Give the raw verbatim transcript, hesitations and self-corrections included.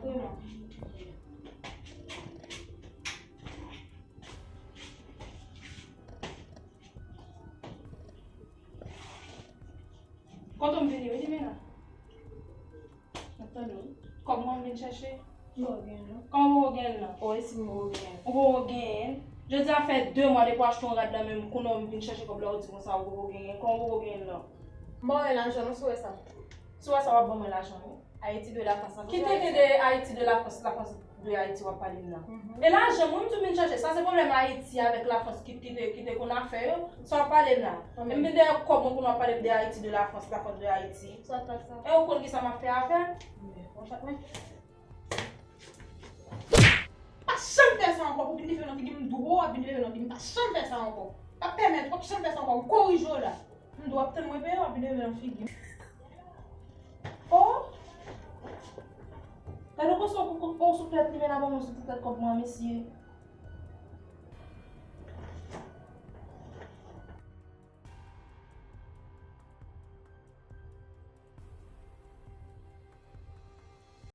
Kote m vini, wi, Divina? M ap tande w. Kòb mwen m vin chèche? M poko genyen l non. Kòman w poko genyen l nan? O, e si m poko genyen l? Ou poko genyen l? Jodi a fè de mwa depi w achte yon rad nan men m, kounye a w vin chèche kòb la, ou di konsa ou poko genyen l. Kòman w poko genyen l nan? M ba w lajan non, si w wè sa. Si w wè sa, w ap ban mwen lajan wi. Ayiti de la Frans la. Ki tenten de Ayiti de la Frans, la Frans de Ayiti w ap pale m la? E lajan mwen m tou vin chèche. Sa se pwoblèm Ayiti avèk la Frans ki, ki te, ki te konn afè yo. Sa w ap pale m la? E m vin dèyè kòb mwen pou nou ap pale m de Ayiti de la Frans, la Frans de Ayiti. Sa w ap pale sa? E ou konn kisa m ap fè avè l? Pa janm fè sa ankò, pou vin leve nan figi m dwo, w ap vin leve nan figi m, pa janm fè sa ankò. Pa pèmèt, w ap janm fè sa ankò, m korije w la. M di w ap tann mwen peye, w ap vin leve nan figi m. Oh! Gade konsa w pran yon souflèt li, men la ban mwen souflèt kòb mwen, mesye.